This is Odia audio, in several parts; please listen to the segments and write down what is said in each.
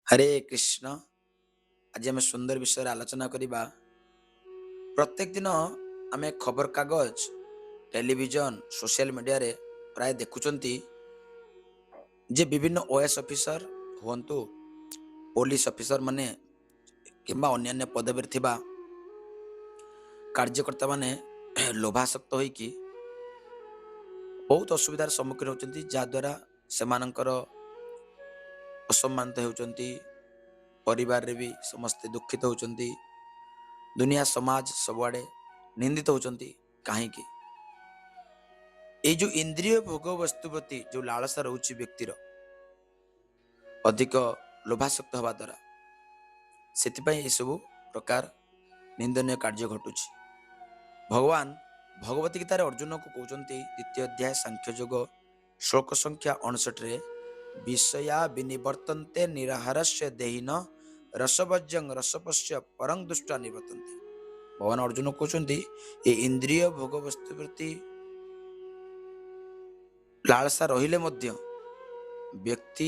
ହରେ କୃଷ୍ଣ। ଆଜି ଆମେ ସୁନ୍ଦର ବିଷୟରେ ଆଲୋଚନା କରିବା। ପ୍ରତ୍ୟେକ ଦିନ ଆମେ ଖବରକାଗଜ, ଟେଲିଭିଜନ, ସୋସିଆଲ ମିଡ଼ିଆରେ ପ୍ରାୟ ଦେଖୁଛନ୍ତି ଯେ ବିଭିନ୍ନ ଓଏସ୍ ଅଫିସର ହୁଅନ୍ତୁ, ପୋଲିସ ଅଫିସର ମାନେ କିମ୍ବା ଅନ୍ୟାନ୍ୟ ପଦବୀରେ ଥିବା କାର୍ଯ୍ୟକର୍ତ୍ତାମାନେ ଲୋଭାସକ୍ତ ହୋଇକି ବହୁତ ଅସୁବିଧାର ସମ୍ମୁଖୀନ ହେଉଛନ୍ତି, ଯାହାଦ୍ୱାରା ସେମାନଙ୍କର ଅସମ୍ମାନିତ ହେଉଛନ୍ତି, ପରିବାରରେ ବି ସମସ୍ତେ ଦୁଃଖିତ ହେଉଛନ୍ତି, ଦୁନିଆ ସମାଜ ସବୁଆଡ଼େ ନିନ୍ଦିତ ହେଉଛନ୍ତି। କାହିଁକି? ଏଇ ଯେଉଁ ଇନ୍ଦ୍ରିୟ ଭୋଗ ବସ୍ତୁ ପ୍ରତି ଯେଉଁ ଲାଳସା ରହୁଛି ବ୍ୟକ୍ତିର ଅଧିକ ଲୋଭାସକ୍ତ ହେବା ଦ୍ୱାରା, ସେଥିପାଇଁ ଏସବୁ ପ୍ରକାର ନିନ୍ଦନୀୟ କାର୍ଯ୍ୟ ଘଟୁଛି। ଭଗବାନ ଭଗବତୀ ଗୀତାରେ ଅର୍ଜୁନକୁ କହୁଛନ୍ତି, ଦ୍ୱିତୀୟ ଅଧ୍ୟାୟ ସାଂଖ୍ୟ ଯୋଗ ଶ୍ଲୋକ ସଂଖ୍ୟା 59ରେ, ବିଷୟା ବିନିବର୍ତ୍ତନ୍ତେ ନିରାହାରସ୍ୟ ଦେହିନ ରସବଜ୍ୟଂ ରସପସ୍ୟ ପରଂ ଦୃଷ୍ଟା ନିବର୍ତ୍ତନ୍ତେ। ଭଗବାନ ଅର୍ଜୁନ କହୁଛନ୍ତି, ଏ ଇନ୍ଦ୍ରିୟ ଭୋଗ ବସ୍ତୁ ପ୍ରତି ଲାଳସା ରହିଲେ ମଧ୍ୟ ବ୍ୟକ୍ତି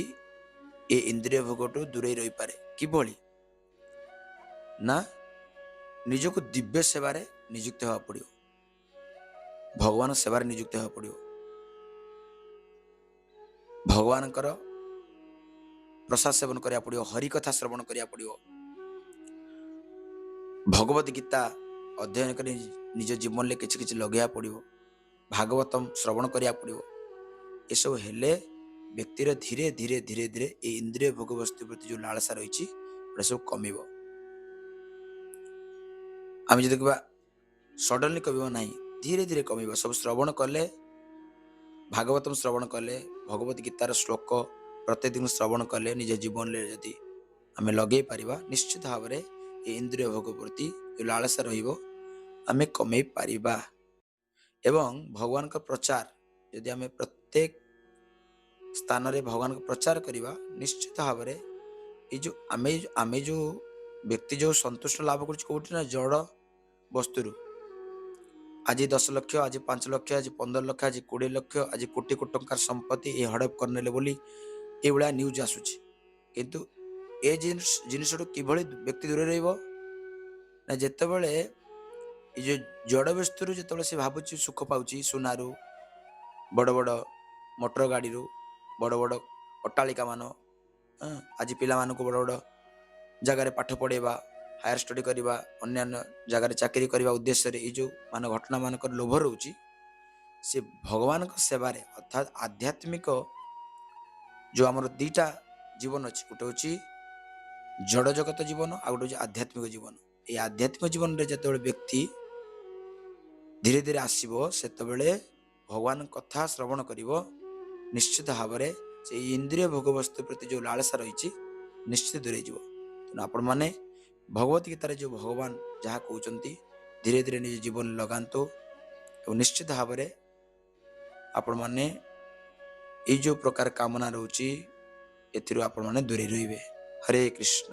ଏ ଇନ୍ଦ୍ରିୟ ଭୋଗଠୁ ଦୂରେଇ ରହିପାରେ। କିଭଳି ନା ନିଜକୁ ଦିବ୍ୟ ସେବାରେ ନିଯୁକ୍ତ ହେବାକୁ ପଡ଼ିବ, ଭଗବାନ ସେବାରେ ନିଯୁକ୍ତ ହେବାକୁ ପଡ଼ିବ, ଭଗବାନଙ୍କର ପ୍ରସାଦ ସେବନ କରିବାକୁ ପଡ଼ିବ, ହରିକଥା ଶ୍ରବଣ କରିବାକୁ ପଡ଼ିବ, ଭଗବତ ଗୀତା ଅଧ୍ୟୟନ କରି ନିଜ ଜୀବନରେ କିଛି କିଛି ଲଗେଇବାକୁ ପଡ଼ିବ, ଭାଗବତମ ଶ୍ରବଣ କରିବାକୁ ପଡ଼ିବ। ଏସବୁ ହେଲେ ବ୍ୟକ୍ତିର ଧୀରେ ଧୀରେ ଧୀରେ ଧୀରେ ଏ ଇନ୍ଦ୍ରିୟ ଭୋଗ ବସ୍ତୁ ପ୍ରତି ଯେଉଁ ଲାଳସା ରହିଛି ଏଟା ସବୁ କମିବ। ଆମେ ଯଦି କହିବା ସଡନଲି କମିବ ନାହିଁ, ଧୀରେ ଧୀରେ କମିବ। ସବୁ ଶ୍ରବଣ କଲେ, ଭାଗବତମ ଶ୍ରବଣ କଲେ, ଭଗବତ ଗୀତାର ଶ୍ଲୋକ ପ୍ରତ୍ୟେକ ଦିନ ଶ୍ରବଣ କଲେ, ନିଜ ଜୀବନରେ ଯଦି ଆମେ ଲଗେଇ ପାରିବା, ନିଶ୍ଚିତ ଭାବରେ ଏ ଇନ୍ଦ୍ରିୟ ଭୋଗ ପ୍ରତି ଯେଉଁ ଲାଳସା ରହିବ ଆମେ କମେଇ ପାରିବା। ଏବଂ ଭଗବାନଙ୍କ ପ୍ରଚାର ଯଦି ଆମେ ପ୍ରତ୍ୟେକ ସ୍ଥାନରେ ଭଗବାନଙ୍କ ପ୍ରଚାର କରିବା, ନିଶ୍ଚିତ ଭାବରେ ଏଇ ଯେଉଁ ଆମେ ଯେଉଁ ବ୍ୟକ୍ତି ଯେଉଁ ସନ୍ତୁଷ୍ଟ ଲାଭ କରୁଛୁ କେଉଁଠି ନା ଜଡ଼ ବସ୍ତୁରୁ, ଆଜି 10 ଲକ୍ଷ, ଆଜି 5 ଲକ୍ଷ, ଆଜି 15 ଲକ୍ଷ, ଆଜି 20 ଲକ୍ଷ, ଆଜି କୋଟି କୋଟି ଟଙ୍କାର ସମ୍ପତ୍ତି ଏ ହଡ଼ପ କରିନେଲେ ବୋଲି ଏଇଭଳିଆ ନ୍ୟୁଜ୍ ଆସୁଛି। କିନ୍ତୁ ଏ ଜିନିଷଠୁ କିଭଳି ବ୍ୟକ୍ତି ଦୂରରେ ରହିବ ନା ଯେତେବେଳେ ଏ ଯେଉଁ ଜଡ଼ ବସ୍ତୁରୁ ଯେତେବେଳେ ସେ ଭାବୁଛି ସୁଖ ପାଉଛି, ସୁନାରୁ, ବଡ଼ ବଡ଼ ମୋଟର ଗାଡ଼ିରୁ, ବଡ଼ ବଡ଼ ଅଟ୍ଟାଳିକା ମାନ, ଆଜି ପିଲାମାନଙ୍କୁ ବଡ଼ ବଡ଼ ଜାଗାରେ ପାଠ ପଢ଼େଇବା, ହାୟର ଷ୍ଟଡି କରିବା, ଅନ୍ୟାନ୍ୟ ଜାଗାରେ ଚାକିରି କରିବା ଉଦ୍ଦେଶ୍ୟରେ ଏଇ ଯେଉଁ ମାନ ଘଟଣା ମାନଙ୍କର ଲୋଭ ରହୁଛି, ସେ ଭଗବାନଙ୍କ ସେବାରେ ଅର୍ଥାତ୍ ଆଧ୍ୟାତ୍ମିକ ଯେଉଁ ଆମର ଦୁଇଟା ଜୀବନ ଅଛି, ଗୋଟେ ହେଉଛି ଜଡ଼ ଜଗତ ଜୀବନ ଆଉ ଗୋଟେ ହେଉଛି ଆଧ୍ୟାତ୍ମିକ ଜୀବନ। ଏଇ ଆଧ୍ୟାତ୍ମିକ ଜୀବନରେ ଯେତେବେଳେ ବ୍ୟକ୍ତି ଧୀରେ ଧୀରେ ଆସିବ, ସେତେବେଳେ ଭଗବାନଙ୍କ କଥା ଶ୍ରବଣ କରିବ, ନିଶ୍ଚିତ ଭାବରେ ସେଇ ଇନ୍ଦ୍ରିୟ ଭୋଗ ବସ୍ତୁ ପ୍ରତି ଯେଉଁ ଲାଳସା ରହିଛି ନିଶ୍ଚିତ ଦୂରେଇ ଯିବ। ତେଣୁ ଆପଣମାନେ ଭଗବତ ଗୀତାରେ ଯେଉଁ ଭଗବାନ ଯାହା କହୁଛନ୍ତି ଧୀରେ ଧୀରେ ନିଜ ଜୀବନ ଲଗାନ୍ତୁ ଏବଂ ନିଶ୍ଚିତ ଭାବରେ ଆପଣମାନେ ଏଇ ଯେଉଁ ପ୍ରକାର କାମନା ରହୁଛି ଏଥିରୁ ଆପଣମାନେ ଦୂରେଇ ରହିବେ। ହରେ କୃଷ୍ଣ।